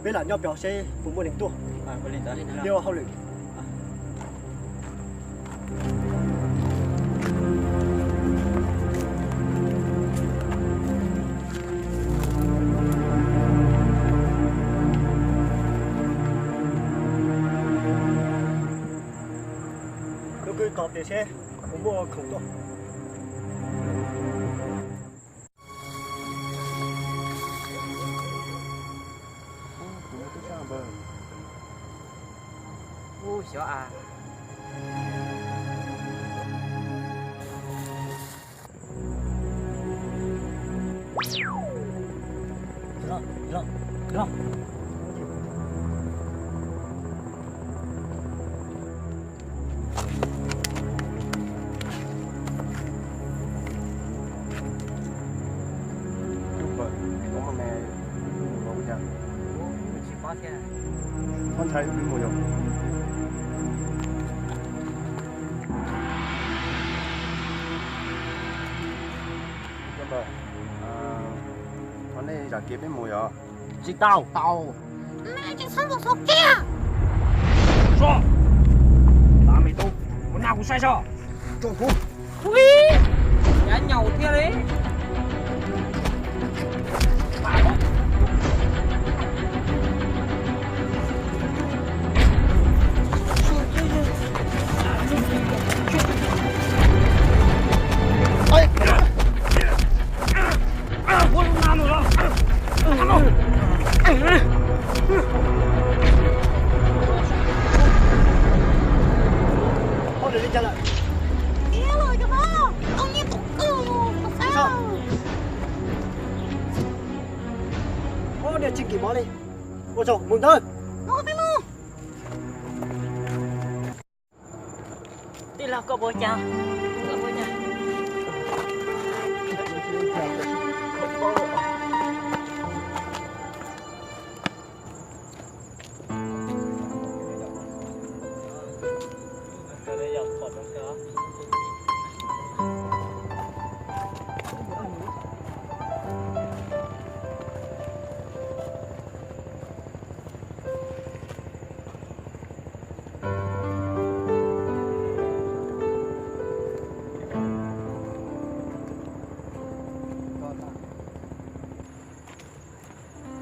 Peb lam nyob pem seb puas muaj neeg tuaj. Nyob hauj lwm. Tus kwv tos pem seb puas muaj khoom tuaj. Ub, xyov a. Tsis paub thiab. Txhob ntshai, wb mus yom. Thov nej zam kev peb mus yom. Tsis tau. Tau. Tsis txhob mus xauv kev. Soj, tav me tub, mus nrog kuv saib soj. Tso kuv. Ui, yav nyaum thiab li. Ob niag tsis kim mov li. Ua tsaug, mus ntawd. Tij laug, koj puas cas? Koj puas cas?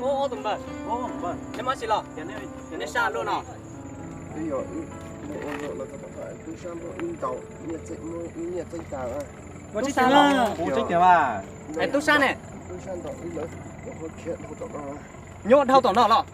Ub, ob tug npawg, neb muaj dab tsi los? Yog neb sab luaj no. Wb yog ib, ua los tau, tub sab muab wb ntaus, muab wb nyiaj txeeb tas. Muaj tseeb tiag los? Muaj tseeb tiag mas. Es tub sab ne? Tub sab ntaus wb lawm, ua qhov khiav dhau tom no. Nyob dhau tom no los?